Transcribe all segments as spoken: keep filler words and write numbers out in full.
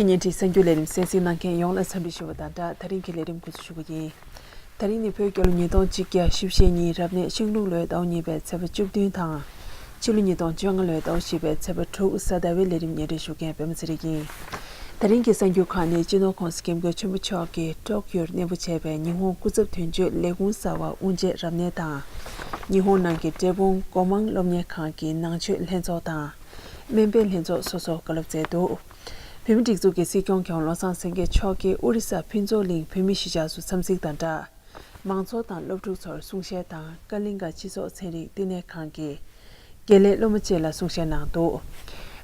བརྙན་འཕྲིན་གསར་འགྱུར་ལས་རིམ་གསན་གཟིགས་གནང་མཁན་ཡོངས་ལ་འཚམས་འདྲི་ཞུ་བ་དང་སྦྲགས། ད་རིང་གི་ལས་རིམ་འགོ་འཛུགས་ཞུ་གི་ཡིན། ད་རིང་ནི་བོད་རྒྱལ་ལོ་ཉིས་སྟོང་གཅིག་བརྒྱ་བཞི་བཅུ་ཞེ་གཉིས་རབ་གནས་ཤིང་ལུག་ལོའི་ཟླ་བ་གཉིས་པའི་ཚེས་པ་བཅུ་བདུན་དང་། ཕྱི་ལོ་ཉིས་སྟོང་བཅོ་ལྔ་ལོའི་ཟླ་བ་བཞི་པའི་ཚེས་པ་དྲུག་གཟའ་ཟླ་བའི་ལས་རིམ་སྙན་སྒྲོན་ཞུ་མཁན་པད་མ་ཚེ་རིང་ཡིན། ད་རིང་གི་གསར་འགྱུར་ཁག་ནི་སྤྱི་ནོར་༸གོང་ས་༸སྐྱབས་མགོན་ཆེན་པོ་མཆོག་གིས་ཊོ་ཀྱོར་གནས་སྤོ་བྱས་པའི་ཉི་ཧོང་སྐུ་ཚབ་དོན་གཅོད་ལས་ཁུངས་གསར་པ་དབུ་འབྱེད་རབ་གནས་དང་། ཉི་ཧོང་ནང་གི་འབྲས་སྤུངས་སྒོ་མང་སློབ་གཉེར་ཁང་གི་ནང་ཆོས་ལྷན་ཚོགས་དང་། སྨན་པའི་ལྷན་ཚོགས་སོ་སོར་བཀའ་སློབ་སྩལ་འདུག། བོད་མིའི་སྒྲིག་འཛུགས་ཀྱི་སྲིད་སྐྱོང་མཁས་དབང་བློ་བཟང་སེང་གེ་མཆོག་གིས་ཨོ་རི་ས་ཕུན་ཚོགས་གླིང་བོད་མིའི་གཞིས་ཆགས་སུ་འཚམས་གཟིགས་དང་སྦྲགས། མང་ཚོགས་དང་སློབ་ཕྲུག་ཚོར་གསུང་བཤད་དང་ཀ་ལིང་ག་སྤྱི་ཚོགས་ཚན་རིག་བསྟི་གནས་ཁང་གི་དགེ་ལས་སློབ་མ་བཅས་ལ་གསུང་བཤད་གནང་འདུག།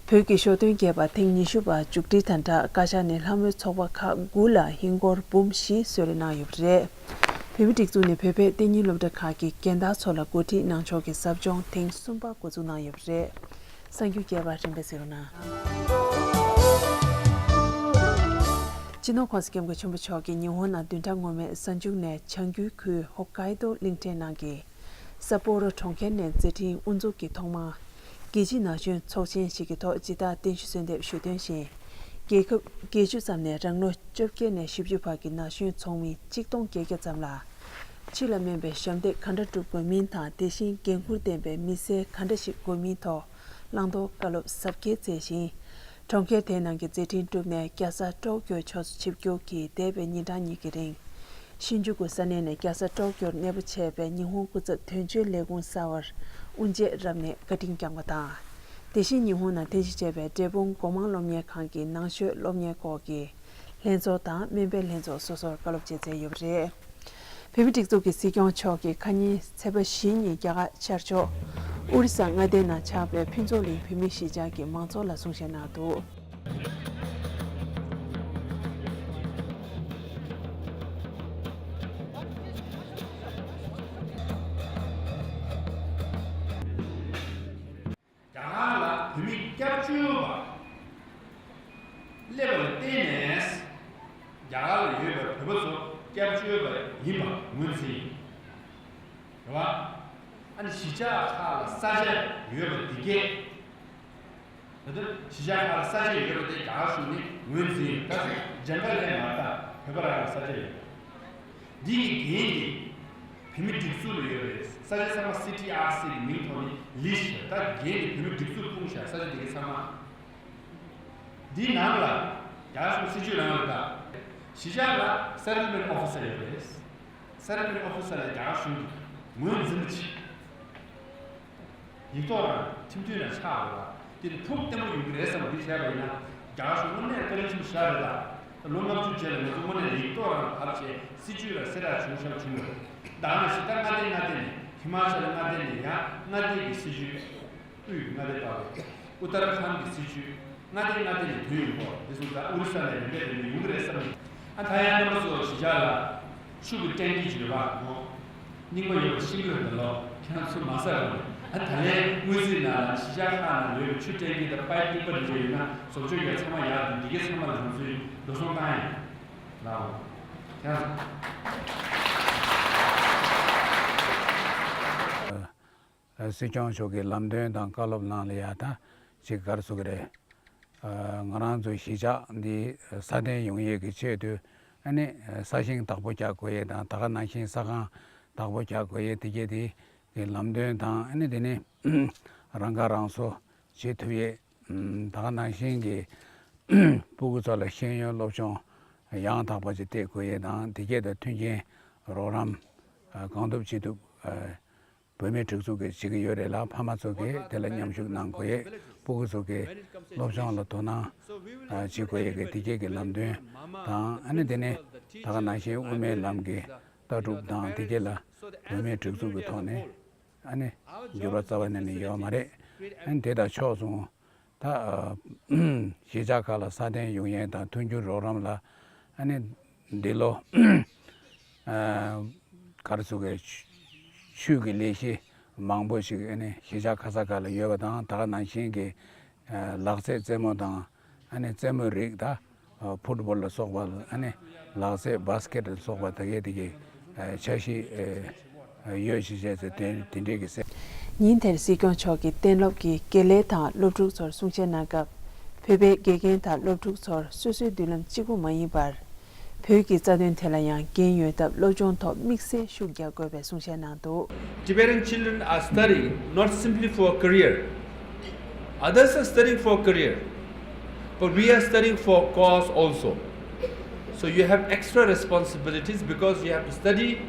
བོད་ཀྱི་ཞོ་སྟོན་རྒྱས་པ་ཐེངས་ཉི་ཤུ་པ་མཇུག་སྒྲིལ་དང་སྦྲགས་བཀའ་ཤག་ནས་ལྷ་མོའི་ཚོགས་པ་ཁག་དགུ་ལ་ཧིན་སྒོར་འབུམ་བཞི་གསོལ་རས་གནང་ཡོད་པ་རེད། བོད་མིའི་སྒྲིག་འཛུགས་ནས་བོད་པའི་གཏན་ཉིན་སློབ་གྲྭ་ཁག་གི་རྒན་བདག་ཚོ་ལ་འགོ་ཁྲིད་གནང་ཕྱོགས་ཀྱི་ཟབ་སྦྱོང་ཐེངས་གསུམ་པ་འགོ་འཛུགས་གནང་ཡོད་པ་རེད། གསར་འགྱུར་རྒྱས་པ་རིམ་པས་གཟིགས་རོགས་གནང་། སྤྱི་ནོར་༸གོང་ས་༸སྐྱབས་མགོན་ཆེན་པོ་མཆོག་གིས་ཉི་ཧོང་ནང་བདུན་ཕྲག་སྔོན་མའི་གཟའ་མཇུག་ནས་བྱང་རྒྱུད་ཁུལ་ཧོག་ཀའི་ཏོ་གླིང་ཕྲན་ནང་གི་ས་པོ་རོ་གྲོང་ཁྱེར་ནས་མཛད་འཕྲིན་དབུ་འཛུགས་ཀྱི་ཐོག་མར། རྒྱལ་སྤྱིའི་ན་གཞོན་ཚོགས་ཆེན་ཞིག་གི་ཐོག་ཇི་ལྟར་གདན་ཞུ་གསོལ་འདེབས་ཞུས་དོན་བཞིན། རྒྱལ་ཁབ་བརྒྱད་ཅུ་ཙམ་ནས་རང་ལོ་བཅོ་བརྒྱད་ནས་བཞི་བཅུ་བར་གྱི་ན་གཞོན་ཚོགས་མི་གཅིག་སྟོང་བརྒྱད་བརྒྱ་ཙམ་ལ། ཕྱི་ལ་སྨན་པའི་ཞབས་འདེགས་ག་འདྲ་སྒྲུབ་དགོས་མིན་དང་། དེ་བཞིན་འགན་འཁུར་ལྡན་པའི་མི་སེར་ག་འདྲ་ཞིག་དགོས་མིན་ཐོག་བླང་དོར་བཀའ་སློབ་ཟབ་རྒྱས་སྩལ་ཞིང་། གྲོང་ཁྱེར་དེའི་ནང་གི་མཛད་འཕྲིན་གྲུབ་ནས་རྒྱལ་ས་ཀྲོག་ཀྱོའི་ཕྱོགས་སུ་ཆིབས་བསྒྱུར་གྱིས་འདས་པའི་ཉིན་གྲངས་གཉིས་ཀྱི་རིང་། ཤིན་ཇུ་ཀུ་ས་གནས་ནས་རྒྱལ་ས་ཀྲོག་ཀྱོར་གནས་སྤོ་བྱས་པའི་ཉི་ཧོང་སྐུ་ཚབ་དོན་གཅོད་ལས་ཁུངས་གསར་པར་དབུ་འབྱེད་རབ་གནས་བཀའ་དྲིན་བསྐྱངས་པ་དང་། དེ་བཞིན་ཉི་ཧོང་ནང་རྟེན་གཞི་བྱས་པའི་འབྲས་སྤུངས་སྒོ་མང་སློབ་གཉེར་ཁང་གི་ནང་ཆོས་སློབ་གཉེར་སྐོར་གྱི་ལྷན་ཚོགས་དང་སྨན་པའི་ལྷན་ཚོགས་སོ་སོར་བཀའ་སློབ་སྩལ་མཛད་ཡོད་པ་རེད། བོད་མིའི་སྒྲིག་འཛུགས་ཀྱི་སྲིད་སྐྱོང་མཆོག་གིས་ཁ་ཉིན་ཚེས་པ་བཞི་ཉིན་རྒྱ་གར་ཤར་ཕྱོགས་ཨོ་རི་ས་མངའ་སྡེའི་ནང་ཆགས་པའི་ཕུན་ཚོགས་གླིང་བོད་མིའི་གཞིས་ཆགས་ཀྱི་མང་ཚོགས་ལ་གསུང་བཤད་གནང་འདུག། རྒྱ་གར་ལ་བོད་མི་སྐྱབས་བཅོལ་བ་སླེབས་པ་ལ་བརྟེན་ནས། རྒྱ་གར་ལ་ཡོད་པའི་བོད་པ་ཚོ་སྐྱབས་བཅོལ་བ་ཡིན་པ་ངོས་འཛིན། རེད་བ། ཨ་ནི་གཞིས་ཆགས་ཁག་ལ་ས་ཆ་ཡོད་པ་འདི་གས། ད་ལྟ་གཞིས་ཆགས་ཁག་ལ་ས་ཆ་ཡོད་པ་དེ་རྒྱ་གར་གཞུང་ནས་ངོས་འཛིན། ད་ཇན་ག་ལན་མ་ད་བོད་པ་རང་ལ་ས་ཆ་ཡོད། འདི་གི་འགན་འདི་བོད་མི་སྒྲིག་འཛུགས་ལ་ཡོད་རེད། ས་ཆ་ཚང་མ་སི་ཊི་ཨར་སི་གི་མིང་ཐོག་ནས་ལིས་བྱས། ད་འགན་འདི་བོད་མི་སྒྲིག་འཛུགས་ཕུང་བཞག། ས་ཆ་འདི་གི་ཚང་མ། འདི་ནང་ལ་རྒྱ་གཞུང་སྲིད་ཇུས་རང་ལ་ད་གཞིས་ཆགས་ལ་སེ་ཊལ་མེན་ཊི་ཨོ་ཕི་སར་ཡོད་རེད། སེ་ཊལ་མེན་ཊི་ཨོ་ཕི་སར་ལ་རྒྱ་གཞུང་གིས་ངོས་འཛིན་པ་བྱེད། ཡིག་ཐོག་རང་ཁྲིམས་མཐུན་ལ་ཆགས་རེད་བ། དེ་ནི་ཕུགས་བརྟན་པོ་ཡོང་གི་རེད་བསམ་པ་འདི་བྱས་པ་ཡིན་ན། རྒྱ་གར་གཞུང་དངོས་གནས་བཀའ་དྲིན་ཆེན་པོ་ཞེ་དྲག་རེད་ད། ད་ལོ་ལྔ་བཅུ་རྗེས་ལ་ང་ཚོ་དངོས་གནས་ཡིག་ཐོག་རང་བབས་བྱས་སྲིད་ཇུས་ལ་གསལ་བསྒྲགས་བྱུང་ཤག་བྱུང་བ་རེད། ད་ག་ནང་བཞིན་ད་མངའ་སྡེ་མངའ་སྡེ་ནས་ཧི་མ་ཅལ་མངའ་སྡེ་ནས་ཡང་མངའ་སྡེ་གི་སྲིད་ཇུས་དབུས་ཀྱི་མངའ་སྡེ་པ་རེད། ཨུ་ཏར་ཁཱན་གི་སྲིད་ཇུས། མངའ་སྡེ་མངའ་སྡེ་ནས་ཐོན་ཡོང་གོ། དེ་སོང་ཙང་ཨོ་རི་ས་ནས་རིམ་པས་རིམ་པས་ཡོང་གི་རེད་བསམ་གི། ཨ་ད་ཡང་རྣམ་པ་ཚོ་གཞིས་ཆགས་ལ་ཆུ་གི་ཊེང་ཀི་ཅིག་ཡོད་པ་ངོ་། རྙིང་པ་ཡོད་པ་ཤིང་བརྐོས་ནས་ལོ་ཁྱེད་རང་ཚོ་མ་ཟ་རོགས། ཨ་ད་ལན་དངུལ་རྩིས་ནང་ལ་གཞིས་ཆགས་ཁག་ནང་ཡོད་པའི་ཆུ་ཊེང་ཀི་དང་པའིབ་རྙིང་པ་འདི་འདྲ་ཡོད་ན་བཟོ་བཅོས་ཡོད་ཚང་མ་ཡག་འདུག། འདི་གའི་ཚང་མ་ལ་ང་ཚོས་འགྲོ་སོང་བཏང་ཡིན། ལའོ། ཁྱེད་རང་ཚོ། སྲིད་སྐྱོང་མཆོག་གི་ལམ་སྟོན་དང་བཀའ་སློབ་ནང་ལ་ཡ་ད་ཅིག་ག་རེ་ཟེར་དགོས་རེད། ང་རང་ཚོའི་གཞིས་ཆགས་འདི་སྲ་བརྟན་ཡོང་ཡས་ཀྱི་ཆེད་དུ་ཨ་ནི་ས་ཞིང་བདག་པོ་རྒྱག་དགོས་ཡས་དང་། ད་ག་ནང་བཞིན་ས་ཁང་བདག་པོ་རྒྱག་དགོས་ཡས་དེ་གས་དེ་གི་ལམ་སྟོན་དང་། ཨ་ནི་དེ་ནས་རང་ཁ་རང་གསོ་བྱེད་ཐུབ་ཡས། ད་ག་ནང་བཞིན་གྱི་སྤུ་གུ་ཚོ་ལ་ཤེས་ཡོན་སློབ་སྦྱོང་ཡང་དག་པ་ཅིག་སྤྲད་དགོས་ཡས་དང་། དེ་གས་དང་མཐུན་རྐྱེན་རོགས་རམ་གང་ཐུབ་ཅི་ཐུབ་བོད་མིའི་སྒྲིག་འཛུགས་ཀྱིས་བྱེད་ཀྱི་ཡོད་རེད་ལ། ཕ་མ་ཚོ་གིས་དེ་ལ་མཉམ་ཞུགས་གནང་དགོས་ཡས། སྤུ་གུ་ཚོ་གིས་སློབ་སྦྱོང་ལ་དོ་སྣང་བྱེད་དགོས་ཡས་ཀྱི་དེ་གས་ཀྱི་ལམ་སྟོན་དང་། ཨ་ནི་དེ་ནས་ད་ག་ནང་བཞིན་དབུ་མའི་ལམ་གྱི་ལྟ་གྲུབ་དང་། དེ་གས་ལ་བོད་མིའི་སྒྲིག་འཛུགས་ཀྱི་ཐོག་ནས་ཨ་ནི་འགྱུར་བ་རྩ་བ་ནས་ནི་ཡོད་མ་རེད། ཨ་ནི་དེ་དང་ཕྱོགས་མཚུངས་ད་གཞིས་ཆགས་ཁག་ལ་སྲ་བརྟན་ཡོང་ཡས་དང་མཐུན་འགྱུར་རོགས་རམ་ལ་ཨ་ནི་འདི་ལོ་ག་རེ་ཟེར་དགོས། ཆུ་ཆུ་གི་ལས་གཞི་མང་པོ་ཞིག་ཨ་ནི་གཞིས་ཆགས་ཁ་ས་ཁག་ལ་ཡོད་པ་དང་། ད་ག་ནང་བཞིན་གྱི་ལག་རྩེད་རྩེད་མོ་དང་། ཨ་ནི་རྩེད་མོའི་རིགས་ད་ཕུཊ་བོལ་ལ་སོགས་པ། ཨ་ནི་ལག་རྩེད་བཱ་སི་ཀེཊ་ལ་སོགས་པ་དེ་གས་དེ་གས་འཆར་གཞི་ཡོད་ཞེས་བཤད་ཚེ། དེ་དེ་འདྲས་ཀྱི་སེ། ཉིན་དེར་སྲིད་སྐྱོང་མཆོག་གིས་གཏན་སློབ་ཀྱི་དགེ་ལས་དང་སློབ་ཕྲུག་ཚོར་གསུང་བཤད་གནང་སྐབས། བོད་པའི་དགེ་རྒན་དང་སློབ་ཕྲུག་ཚོར་སོ་སོའི་མདུན་ལམ་གཅིག་པུ་མ་ཡིན་པར། བོད་ཀྱི་རྩ་དོན་དེ་ལ་ཡང་འགན་ཡོད་སྟབས་སློབ་སྦྱོང་ཐོག་དམིགས་བསལ་ཤུགས་རྒྱག་དགོས་པའི་གསུང་བཤད་གནང་འདུག། Tibetan children are studying not simply for a career. Others are studying for a career, but we are studying for a cause also. So you have extra responsibilities because you have to study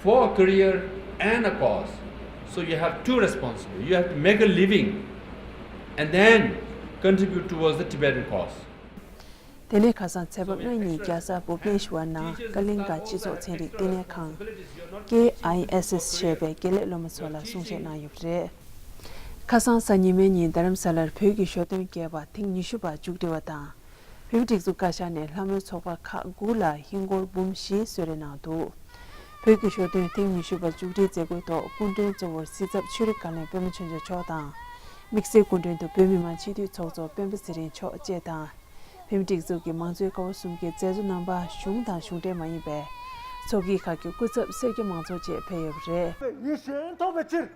for a career and a cause. So you have two responsibilities. You have to make a living and then contribute towards the Tibetan cause. དེ་ནས་ཁ་སང་ཚེས་པ་ལྔ་ཉིན་རྒྱལ་ས་བྷུབ་ནེ་ཤི་ཝར་ནང་ཀ་ལིང་ག་སྤྱི་ཚོགས་ཚན་རིག་ལྟེ་གནས་ཁང་། ཀེ་ཨའི་ཨེས་ཨེས་ཞེས་པའི་དགེ་ལས་སློབ་མ་ཚོ་ལ་གསུང་བཤད་གནང་ཡོད་པ་རེད། ཁ་སང་གཟའ་ཉི་མའི་ཉིན་རྡ་རམ་ས་ལར་བོད་ཀྱི་ཞོ་སྟོན་རྒྱས་པ་ཐེངས་ཉི་ཤུ་པ་མཇུག་སྒྲིལ་བ་དང་། བོད་མིའི་སྒྲིག་འཛུགས་བཀའ་ཤག་ནས་ལྷ་མོའི་ཚོགས་པ་ཁག་དགུ་ལ་ཧིན་སྒོར་འབུམ་བཞི་གསོལ་རས་གནང་འདུག། བོད་ཀྱི་ཞོ་སྟོན་ཐེངས་ཉི་ཤུ་པ་མཇུག་སྒྲིལ་མཛད་སྒོའི་ཐོག་སྐུ་མགྲོན་གཙོ་བོར་སྲིད་ཚབ་ཆོས་རིག་བཀའ་བློན་པད་མ་ཆོས་འབྱོར་མཆོག་དང་། དམིགས་བསལ་སྐུ་མགྲོན་དུ་བོད་མི་མང་སྤྱི་འཐུས་ཚོགས་གཙོ་སྤེན་པ་ཚེ་རིང་མཆོག་བཅས་དང་། བོད་མིའི་སྒྲིག་འཛུགས་ཀྱི་མང་གཙོའི་ཀ་བ་གསུམ་གྱི་མཛད་གཙོ་རྣམ་པ་གཞུང་དང་གཞུང་འབྲེལ་མ་ཡིན་པའི་ཚོགས་སྐྱིད་ཁག་གི་སྐུ་ཚབ་སེར་སྐྱ་མང་ཚོགས་བཅས་ཕེབས་ཡོད་པ་རེད། ཡིད་བཞིན་ཐོབ་པའི་ཕྱིར།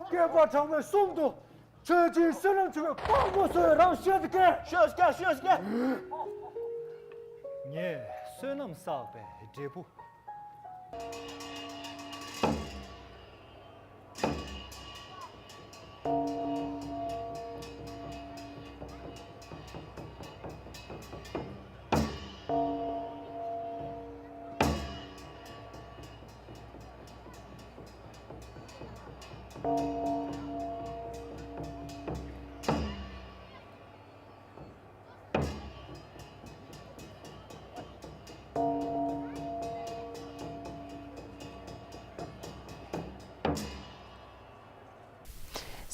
བསྐལ་པ་གྲངས་མེད་གསུམ་དུ། ཆོས་ཀྱི་བསོད་ནམས་ཆུ་བོའི་ཀོང་བུ་སོགས་རང་བཞིན་དུ་སྐྱེ། ཤོད་སྐྱེ་ཤོད་སྐྱེ། ངས་བསོད་ནམས་བསགས་པའི་འབྲས་བུ།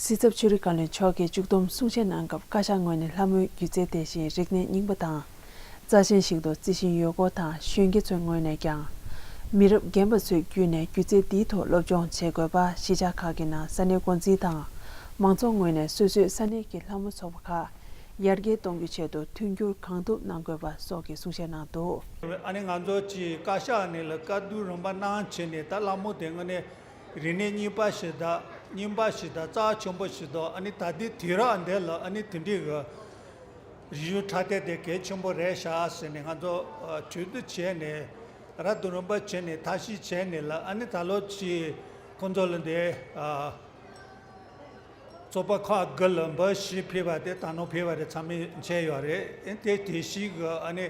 སྲིད་ཚབ་ཆོས་རིག་བཀའ་བློན་མཆོག་གིས་མཇུག་བསྡོམས་གསུང་བཤད་གནང་སྐབས། བཀའ་ཤག་ངོས་ནས་ལྷ་མོའི་སྒྱུ་རྩལ་དེ་བཞིན་རིག་གནས་རྙིང་པ་དང་། རྩ་ཆེན་ཞིག་ཏུ་བརྩི་བཞིན་ཡོད་སྐོར་དང་། གཞོན་སྐྱེས་ཚོའི་ངོས་ནས་ཀྱང་། མི་རབས་རྒན་པ་ཚོས་བརྒྱུད་ནས་སྒྱུ་རྩལ་འདིའི་ཐོག་སློབ་སྦྱོང་བྱེད་དགོས་པ། གཞིས་ཆགས་ཁག་གི་ནང་ས་གནས་འགོ་འཛིན་དང་། མང་ཚོགས་ངོས་ནས་སོ་སོའི་ས་གནས་ཀྱི་ལྷ་མོ་ཚོགས་པ་ཁག་ཡར་རྒྱས་གཏོང་རྒྱུའི་ཆེད་དུ་མཐུན་འགྱུར་གང་ཐུབ་གནང་དགོས་པ་སོགས་ཀྱི་གསུང་བཤད་གནང་འདུག། ཨ་ནི་ང་ཚོ་གི་བཀའ་ཤག་ནས་ལ་བཀའ་བསྡུར་རིམ་པ་གནང་བྱས་ནས། ད་ལྷ་མོ་དེ་དངོས་གནས་རིག་གནས་རྙིང་པ་ཞིག་དང་། རྙིང་པ་ཞིག་དང་རྩ་ཆེན་པོ་ཞིག་དང་། ཨ་ནི་ད་ལྟའི་དུས་རབས་འདི་ལ་ཨ་ནི་དེ་འདྲའི་གི་རིག་གཞུང་འཕྲོད་བསྟེན་དེ་གལ་ཆེན་པོ་རེད་ཤག་ཟེར་ནས། ང་ཚོ་གྲོས་བསྡུར་བྱས་ནས། བཀའ་བསྡུར་རིམ་པ་བྱས་ནས། ཐབས་ཤེས་བྱས་ནས་ལ། ཨ་ནི་ད་ལོ་ཅིག་ཁོང་ཚོ་ལ་འདི་ཚོགས་པ་ཁག་དགུ་ལ་འབུམ་བཞི་ཕུལ་བ་དེ་ད་ནང་ཕུལ་བ་དེ་ཚང་མས་མཇལ་ཡོད་རེད། ཨ་ནི་དེ་དེ་བཞིན་གི་ཨ་ནི་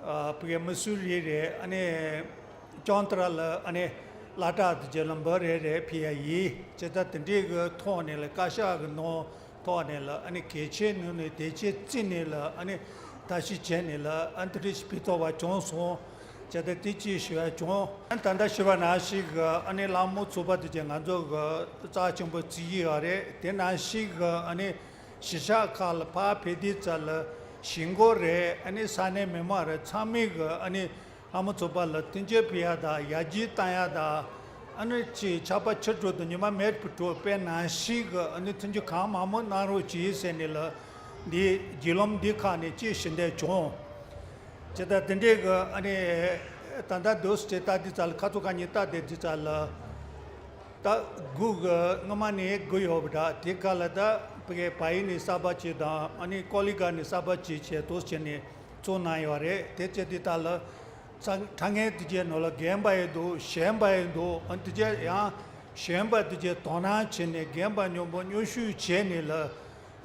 ཨ་ཕ་གི་མི་སུ་རེ་རེ། ཨ་ནི་ཅང་ཏ་ར་ལ། ཨ་ནི་བླ་གྲྭ་དེ་ཚོ་ལ་འབུམ་རེ་རེ་ཕུལ་ཡ་ཡིན། ཇི་ལྟར་དེ་འདྲའི་གི་ཐོག་ནས་ལ་བཀའ་ཤག་གི་ནང་ཐོག་ནས་ལ། ཨ་ནི་གལ་ཆེ་ནང་ནས་གལ་ཆེ་བརྩིས་ནས་ལ། ཨ་ནི་ཐབས་ཤེས་བྱས་ནས་ལ། ཨ་ནི་དེ་འདྲ་ཞིག་ཕུལ་ཐུབ་པ་བྱུང་སོང་། ཇི་ལྟར་དེ་ཅིག་ཞུ་ཡ་བྱུང་། ཨ་ནི་ད་ལྟ་ཞུས་པ་ནང་བཞིན་གི་ཨ་ནི་ལྷ་མོ་ཚོགས་པ་དེ་ཚོ་ང་ཚོ་གི་རྩ་ཆེན་པོ་བརྩི་གི་ཡོད་རེད། དེ་ནང་བཞིན་གི་ཨ་ནི་གཞིས་ཆགས་ཁག་ལ་ཕར་ཕེབས་དུས་ཙམ་ལ་གཞིས་འགོ་རེད། ཨ་ནི་ས་གནས་མི་མང་རེད། ཚང་མས་གི་ཨ་ནི་ལྷ་མོ་ཚོགས་པ་ལ་མཐུན་འགྱུར་ཕུལ་ཡ་དང་། ཡར་རྒྱས་གཏོང་ཡ་དང་། ཨ་ནི་ཅིག་ཆར་པ་ཆུ་དྲོད་དང་ཉི་མ་མེ་དྲོད་དཔེ་ནང་བཞིན་གི་ཨ་ནི་མཐུན་འགྱུར་གང་མང་མང་གནང་རོགས་གྱིས་ཟེར་ནས་ལ། འདི་བརྒྱུད་ལམ་འདི་ཁག་ནས་ཅིག་ཞུ་འདོད་བྱུང་། ཇི་ལྟར་དེ་འདྲའི་གི་ཨ་ནི་ད་ལྟ་འདུག་སེ་ལྟ་དུས་ཙམ་ལ། ཁ་ཚོ་ཁ་ཉིན་ལྟ་བསྡད་དུས་ཙམ་ལ། ད་དགུ་གི་སྔོན་མ་ནས་དགུ་ཡོད་པ་འདྲ། དེ་ག་ལ་ད་ཕ་གི་བལ་ཡུལ་ནས་གསར་པ་ཅིག་དང་། ཨ་ནི་ཀོ་ལི་གྷལ་ནས་གསར་པ་ཅིག་བྱས་འདུག་སེ་བྱས་ནས་བཙུགས་གནང་ཡོད་རེད། དེ་བྱས་དུས་ད་ལ་ས་དྲ་ངན་དེ་གའི་ནང་ལ་རྒན་པ་ཡང་འདུག་གཞོན་པ་ཡང་འདུག་ཨ་ནི་དེ་གའི་ཡང་གཞོན་པ་དེ་གའི་དོ་སྣང་བྱས་ནས་རྒན་པ་མཉམ་པོ་མཉམ་ཞུགས་བྱས་ནས་ལ།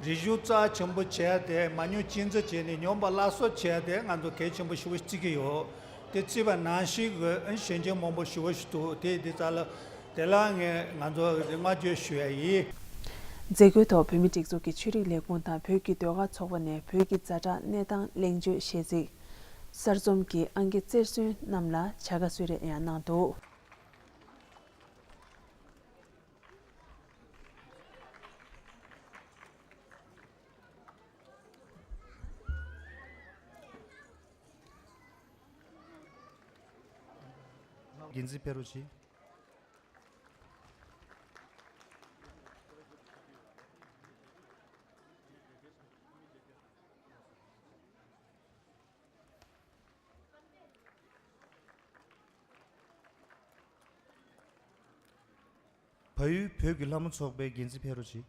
རིག་གཞུང་རྩ་ཆེན་པོ་བྱས་ཏེ། མང་ཉུང་གཅིག་མཚུངས་བྱས་ནས་མཉམ་པ་སླར་གསོ་བྱས་ཏེ་ང་ཚོ་གལ་ཆེན་པོ་ཞེ་པོ་བརྩི་གི་ཡོད། དེ་བརྩིས་པ་ནང་བཞིན་གྱི་གཞོན་སྐྱེས་མང་པོ་ཞེ་པོ་ཞིག་འདུག་དེ་དེ་ཙམ་ལ་དེ་ལ་ངས་ང་ཚོ་བསྔགས་བརྗོད་ཞུ་ཡ་ཡིན། མཛད་སྒོའི་ཐོག་བོད་མིའི་སྒྲིག་འཛུགས་ཀྱི་ཆོས་རིག་ལས་ཁུངས་དང་བོད་ཀྱི་ཟློས་གར་ཚོགས་པ་ནས་བོད་ཀྱི་ཛ་དྲག་གནས་སྟངས་གླེང་བརྗོད་གཞས་ཚིག་གསར་རྩོམ་གྱི་ཨང་ཀི་རྩེར་སོན་རྣམས་ལ་བྱ་དགའ་གསོལ་རས་ཡང་གནང་འདུག། འགན་འཛིན་ཕེབས་རོགས་གྱིས། བལ་ཡུལ་བོད་ཀྱི་ལྷ་མོ་ཚོགས་པའི་འགན་འཛིན་ཕེབས་རོགས་གྱིས།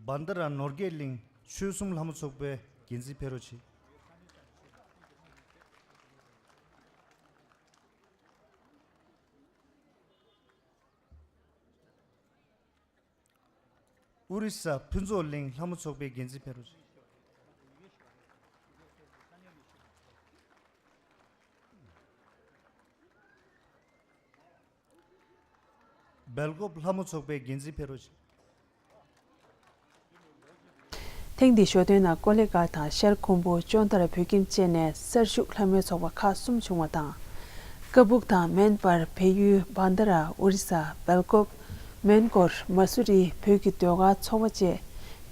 བྷན་དྷ་ར་ནོར་རྒྱས་གླིང་ཆོལ་གསུམ་ལྷ་མོ་ཚོགས་པའི་འགན་འཛིན་ཕེབས་རོགས་གྱིས། ཨོ་རི་ས་ཕུན་ཚོགས་གླིང་ལྷ་མོ་ཚོགས་པའི་འགན་འཛིན་ཕེབས་རོགས་གྱིས། སྦེལ་ཀོབ་ལྷ་མོ་ཚོགས་པའི་འགན་འཛིན་ཕེབས་རོགས་གྱིས། ཐེངས་འདིའི་ཞོ་སྟོན་ནང་ཀོ་ལི་གྷལ་དང་ཤར་ཁུམ་བུ། ཅོན་ཏ་ར་བོད་ཁྱིམ་བཅས་ནས་གསར་ཞུགས་ལྷ་མོའི་ཚོགས་པ་ཁག་གསུམ་བྱུང་བ་དང་། ཀ་སྦུག་དང་མན་པར། བལ་ཡུལ། བྷན་དྷ་ར། ཨོ་རི་ས། སྦེལ་ཀོབ། མོན་གྷོ། མ་སུ་རི། བོད་ཀྱི་ཟློས་གར་ཚོགས་པ་བཅས་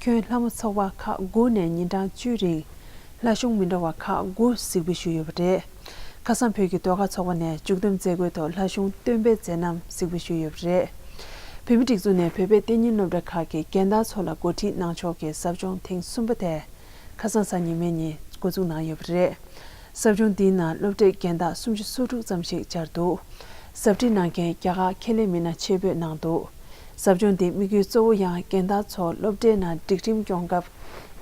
ཁྱོན་ལྷ་མོ་ཚོགས་པ་ཁག་དགུ་ནས་ཉིན་གྲངས་བཅུའི་རིང་ལྷ་གཞུང་མི་འདྲ་བ་ཁག་དགུ་གཟིགས་འབུལ་ཞུས་ཡོད་པ་རེད། ཁ་སང་བོད་ཀྱི་ཟློས་གར་ཚོགས་པ་ནས་མཇུག་བསྡོམས་མཛད་སྒོའི་ཐོག་ལྷ་གཞུང་སྟོན་པའི་མཛད་རྣམ་གཟིགས་འབུལ་ཞུས་ཡོད་པ་རེད། བོད་མིའི་སྒྲིག་འཛུགས་ནས་བོད་པའི་གཏན་ཉིན་སློབ་གྲྭ་ཁག་གི་རྒན་བདག་ཚོ་ལ་འགོ་ཁྲིད་གནང་ཕྱོགས་ཀྱི་ཟབ་སྦྱོང་ཐེངས་གསུམ་པ་དེ་ཁ་སང་གཟའ་ཉི་མའི་ཉིན་འགོ་འཛུགས་གནང་ཡོད་པ་རེད། ཟབ་སྦྱོང་འདིའི་ནང་སློབ་གྲྭའི་རྒན་བདག་སུམ་ཅུ་སོ་དྲུག་ཙམ་ཞིག་བཅར་འདུག་ཟབ་ཁྲིད་གནང་མཁན་རྒྱ་གར་ཁས་ལེན་མི་སྣ་ཆེད་འབོད་གནང་འདུག་ཟབ་སྦྱོང་འདིའི་དམིགས་ཡུལ་གཙོ་བོ་ཡང་རྒན་བདག་ཚོ་སློབ་གྲྭའི་ནང་སྒྲིག་ཁྲིམས་སྐྱོང་སྐབས་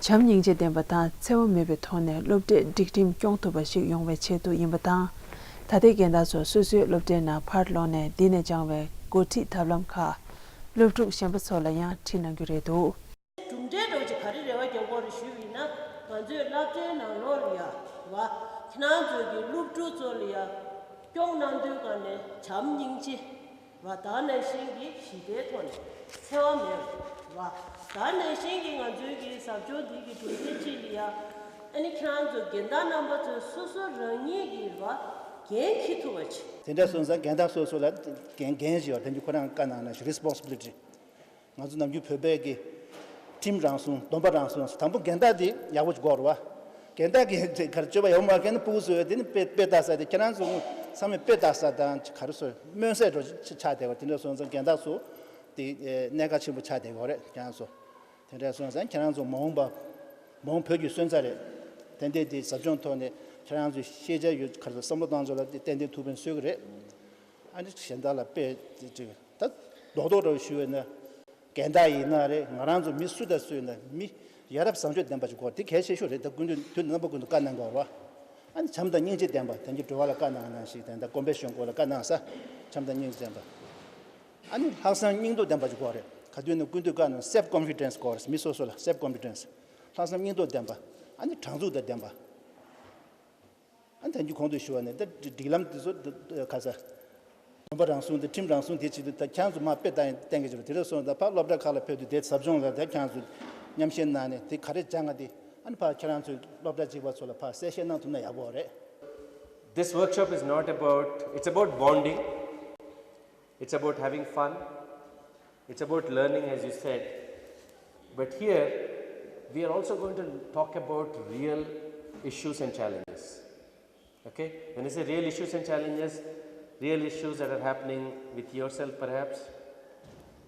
བྱམས་སྙིང་རྗེ་ལྡན་པ་དང་འཚེ་བ་མེད་པའི་ཐོག་ནས་སློབ་གྲྭའི་སྒྲིག་ཁྲིམས་སྐྱོང་ཐུབ་པ་ཞིག་ཡོང་བའི་ཆེད་དུ་ཡིན་པ་དང་། ད་ལྟའི་རྒན་བདག་ཚོ་སོ་སོའི་སློབ་གྲྭའི་ནང་ཕར་ལོག་ནས་འདི་ནས་སྦྱངས་པའི་འགོ་ཁྲིད་ཐབས་ལམ་ཁག་སློབ་ཕྲུག་གཞན་པ་ཚོ་ལ་ཡང་ཁྲིད་གནང་རྒྱུ་རེད་འདུག་གྲུབ་འབྲས་འདྲ་བོ་ཅིག་ག་རེ་རེ་བ་རྒྱག་དགོས་རེད་ཞུས་པ་ཡིན་ན། ང་ཚོའི་སློབ་གྲྭའི་ནང་ལོགས་ལ་ཡ་བ། ཁྱེད་རང་ཚོ་གི་སློབ་ཕྲུག་ཚོ་ལ་ཡ་སྐྱོང་གནང་དུས་ག་ནས་བྱམས་སྙིང་རྗེ་བ། དེ་ནང་བཞིན་གྱི་ཞི་བདེའི་ཐོག་ནས་འཚེ་བ་མེད་པ། དེ་ནང་བཞིན་གྱི་ང་ཚོའི་གི་ཟབ་སྦྱོང་འདི་གི་གྲུབ་འབྲས་ཅིག་ལ་ཡ། ཨ་ནི་ཁྱེད་རང་ཚོ་རྒན་བདག་རྣམ་པ་ཚོས་སོ་སོ་རང་ཉིད་ཀྱི་བ་འགན་འཁྱེར་ཐུབ་པ་ཅིག་དེ་འདྲ་སོང་ཙང་རྒན་བདག་སོ་སོ་ལ་འགན་འགན་ཞིག་ཡོད། དེ་འདྲ་ཁོ་རང་བཀའ་གནང་ན་ཞིག responsibility། ང་ཚོ་ནམ་རྒྱུན་བོད་པའི་གི་ཁྲིམས་རང་སྲུང་། སྡོམ་པ་རང་སྲུང་། དང་པོ་རྒན་བདག་དེ་ཡག་པོ་ཅིག་དགོས་རེད་བ། རྒན་བདག་གིས་དེ་ག་རེ་སྤྱོད་པ་ཡག་པོ་མ་མཁན་ནི་ཕྲུ་གུ་ཚོས་དེ་ནི་དཔེ་དཔེ་ལྟ་ས་དེ། ཁྱེད་རང་ཚོ་ཚང་མས་དཔེ་ལྟ་ས་དང་ག་རེ་ཟེར། སྨོན་གསལ་འདྲ་ཅིག་ཆགས་བསྡད་པ། དེ་འདྲ་སོང་ཙང་རྒན་བདག་ཚོ་དེ་གནད་འགག་ཆེན་པོ་ཆགས་བསྡད་ཡོད་རེད། ཁྱེད་རང་ཚོ་དེ་འདྲ་སོང་ཙང་ཁྱེད་རང་ཚོ་མ་འོངས་པ་མ་འོངས་བོད་ཀྱི་སོན་རྩ་རེད། དེ་འདྲའི་དེ་ཟབ་སྦྱོང་ཐོག་ནས་ཁྱེད་རང་ཚོས་ཤེས་བྱ་ཡོད། ག་རེ་ཟེར། བསམ་བློ་བཏང་ཚོ་ལ་དེ་ཏན་ཏན་ཐུགས་ཕན་གསོས་ཀྱི་རེད། ཨ་ནི་གཞན་དག་ལ་དཔེ་དེ་ཅིག་ད་རྡོག་རྡོག་འདྲ་བོ་ཞུས་པ་ཡིན་ན། རྒན་བདག་ཡིན་ན་རེད། ང་རང་ཚོ་མི་སུ་དང་སུ་ཡིན་ན་མི་ཡ་རབས་བཟང་སྤྱོད་ལྡན་པ་ཞིག་དགོས། དེ་གལ་ཆེ་ཤོས་རེད། ད་སྐུ་མདུན་དུས་རྣམ་པ་ཀུན་ཏུ་བཀའ་གནང་དགོས་རེད་བ། ཨ་ནི་བྱམས་དང་སྙིང་རྗེ་ལྡན་པ། དེང་གི་འགྲོ་བ་ལ་བཀའ་གནང་ནང་བཞིན། དེ་ད་སྐོམ་པས་ཞོན་དགོས་ལ་བཀའ་གནང་ས། བྱམས་དང་སྙིང་རྗེ་ལྡན་པ། ཨ་ནི་ལྷག་བསམ་སྙིང་སྟོབས་ལྡན་པ་ཞིག་དགོས་རེད། ག་དུས་ནས་ཀུན་ཏུ་བཀའ་གནང་། self confidence དགོས་རེད། མི་སོ་སོ་ལ་self confidence། ལྷག་བསམ་སྙིང་སྟོབས་ལྡན་པ། ཨ་ནི་དྲང་ཚུགས་དང་ལྡན་པ། ཨ་ནི་ད་གིན་གོང་དུ་ཞུ་བ་ནས་ད་སྒྲིག་ལམ་དེ་ཚོ་ག་ས། སྡོམ་པ་རང་སྲུང་དེ་ཁྲིམས་རང་སྲུང་དེ་བྱེད་དུས་ད་ཁྱེད་རང་ཚོ་མར་དཔེ་བལྟ་ཡིན་གཏན་འཁེལ་བྱེད་པ་དེ་འདྲ་སོང་ཙང་། ད་ཕར་སློབ་གྲྭ་ཁག་ལ་ཕེབས་དུས་དེ་ཟབ་སྦྱོང་ལ་ད་ཁྱེད་རང་ཚོ་མཉམ་བཤད་གནང་ནས་དེ་ག་རེ་སྦྱང་ག་དེ། ཨ་ནི་ཕར་ཁྱེད་རང་ཚོའི་སློབ་གྲྭ་གཅིག་པ་ཚོ་ལ་ཕར་གསལ་བཤད་གནང་ཐུབ་ན་ཡག་པོ་རེད། This workshop is not about, it's about bonding. It's about having fun. It's about learning, as you said. But here, we are also going to talk about real issues and challenges. Okay? When I say real issues and challenges, real issues that are happening with yourself, perhaps,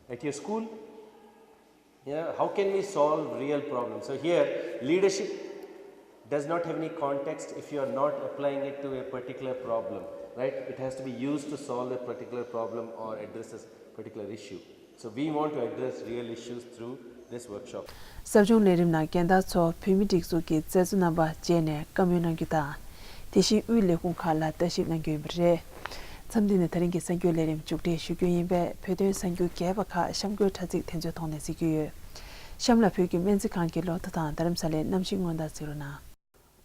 at your school, yeah, how can we solve real problems? So here, leadership does not have any context if you are not applying it to a particular problem, right? It has to be used to solve a particular problem or address a particular issue. So we want to address real issues through this workshop. ཟབ་སྦྱོང་ལས་རིམ་ནང་རྒན་བདག་ཚོ་བོད་མིའི་སྒྲིག་འཛུགས་ཀྱི་མཛད་གཙོ་རྣམ་པ་མཇལ་ནས་བཀའ་མོལ་གནང་རྒྱུ་དང་། དེ་བཞིན་དབུས་ལས་ཁུངས་ཁག་ལ་ལྟ་ཞིབ་གནང་རྒྱུ་ཡིན་པ་རེད། མཚམས་འདི་ནས་ད་རིང་གི་གསར་འགྱུར་ལས་རིམ་མཇུག་སྒྲིལ་ཞུ་རྒྱུ་ཡིན་པས། བོད་དོན་གསར་འགྱུར་རྒྱས་པ་ཁག་གཤམ་འཁོད་དྲ་ཚིགས་དེ་ཚོའི་ཐོག་ནས་གཟིགས་རྒྱུ་ཡོད། གཤམ་ལ་བོད་ཀྱི་སྨན་རྩིས་ཁང་གི་ལོ་ཐོ་དང་རྡ་རམ་ས་ལའི་གནམ་གཤིས་སྔོན་བརྡ་གཟིགས་རོགས་གནང་།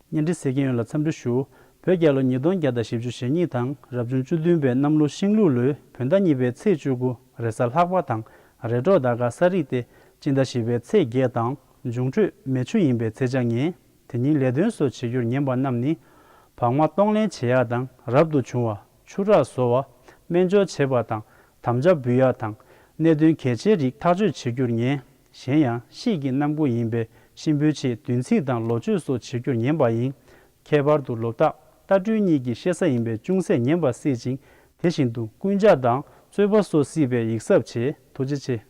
བརྙན་འཕྲིན་གཟིགས་མཁན་ཡོངས་ལ་འཚམས་འདྲི་ཞུ། བོད་རྒྱལ་ལོ་ཉིས་སྟོང་བརྒྱ་དང་བཞི་བཅུ་ཞེ་གཉིས་དང་རབ་བྱུང་བཅུ་བདུན་པའི་གནམ་ལོ་ཤིང་ལུག་ལོའི་བོད་ཟླ་གཉིས་པའི་ཚེས་བཅུ་དགུ་རེས་གཟའ་ལྷག་པ་དང་། རེས་གྲོགས་ཟླ་སྐར་གསར་རིགས་ཏེ། སྤྱི་ཟླ་བཞི་པའི་ཚེས་བརྒྱད་དང་འབྱུང་འཕྲོད་མེ་ཆུ་ཡིན་པའི་ཚེས་བཅོ་ལྔ་ཉིན། དེ་ཉིན་ལས་དོན་སོགས་བྱེད་རྒྱུར་ཉན་པ་རྣམས་ནི། བག་མ་གཏོང་ལེན་བྱེད་ཡག་དང་། རབ་ཏུ་བྱུང་བ། ཆུ་རགས་བཟོ་བ། སྨན་སྦྱོར་བྱེད་པ་དང་། དམ་བཅའ་འབུལ་ཡག་དང་། གནད་དོན་གལ་ཆེའི་རིགས་ཐག་གཅོད་བྱེད་རྒྱུར་ཉན། གཞན་ཡང་། དཔྱིད་ཀྱི་གནམ་སྒོ་ཡིན་པས་གཤིན་པོའི་ཆེད་བདུན་ཚིགས་དང་ལོ་མཆོད་སོགས་བྱེད་རྒྱུར་ཉན་པ་ཡིན། ཁྱད་པར་དུ་ལོ་རྟགས་རྟ་སྦྲུལ་གཉིས་ཀྱི་བཤད་ས་ཡིན་པས་ཅུང་ཟད་ཉན་པ་སྲིད་ཅིང་། དེ་བཞིན་དུ་རྐུན་ཇག་དང་རྩོད་པ་སོགས་སྲིད་པས་ཡིག་གཟབ་བྱེད། ཐུགས་རྗེ་ཆེ།